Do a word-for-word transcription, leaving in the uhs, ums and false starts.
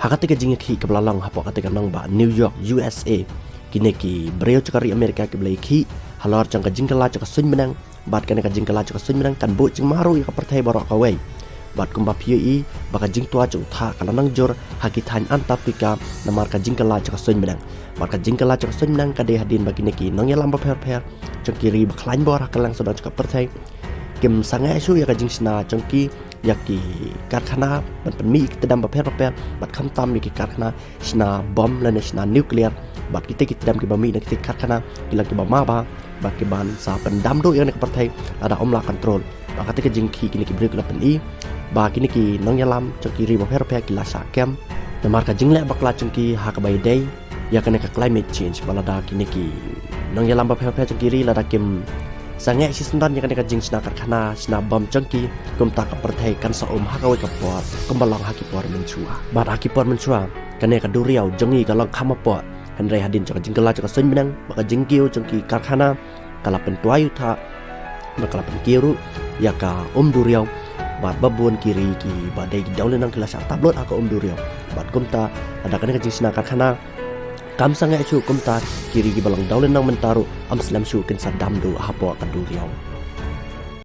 Ha kata ka jingïakhih kaba la long hapoh kata ka nongbah New York, U S A, kine ki briew jong ka ri Amerika ki ba la ïakhih halor jong ka jingkylla jong ka suiñ bneng, bad kane ka jingkylla jong ka suiñ bneng kan buh jingma ruh ïa ka pyrthei baroh kawei. Bad kumba phi ïohi ba ka jingtwa jong u thah ka la nang jur ha ki thaiñ Antarctica namar ka jingkylla jong ka suiñ bneng. Bad ka jingkylla jong ka suiñ bneng ka dei hadien ba kine ki nongïalam bapher bapher jong ki ri ba khlaiñ bor ha kylleng sawdong jong ka pyrthei kim sangeh shuh ïa ka jingshna jong ki ïa ki karkhana ban pynmih ïa ki tdem bapher bapher, bad khamtam ïa ki karkhana shna bom lane shna nuclear. Bad kita ki tdem kiba mih na kita ki karkhana ki long kiba ma bha, bad ki ban sa pyndam duh ïa kane ka pyrthei lada ym lah control. Bad kata ka jingïakhih kine ki briew ki la pyni ba kine ki nongïalam jong ki ri bapher bapher ki la shah kem namar ka jingleh bakla jong ki ha kaba ïadei ïa kane ka climate change, ba lada kine ki nongïalam bapher bapher jong ki ri lada kim sangeh shisyndon ïa kane ka jingshna karkhana shna bom jong ki, kumta ka pyrthei kan sa um ha kawei ka por kumba long ha ki por mynshuwa. Bad ha ki por mynshuwa kane ka duriaw jong ngi ka long kham hapoh, hynrei hadien jong ka jingkylla jong ka suiñ bneng bad ka jingkiew jong ki karkhana ka la pyntwai u thah bad ka la pynkiew ruh ïa ka um duriaw. Bad ba bun ki ri kiba dei ki dewlynnong ki la shah tap lut ha ka um duriaw. Bad kumta lada kane ka jingshna karkhana kam sangeh shuh, kumta ki ri kiba long dewlynnong mynta ruh ym slem shuh kin sa dam duh hapoh ka duriaw.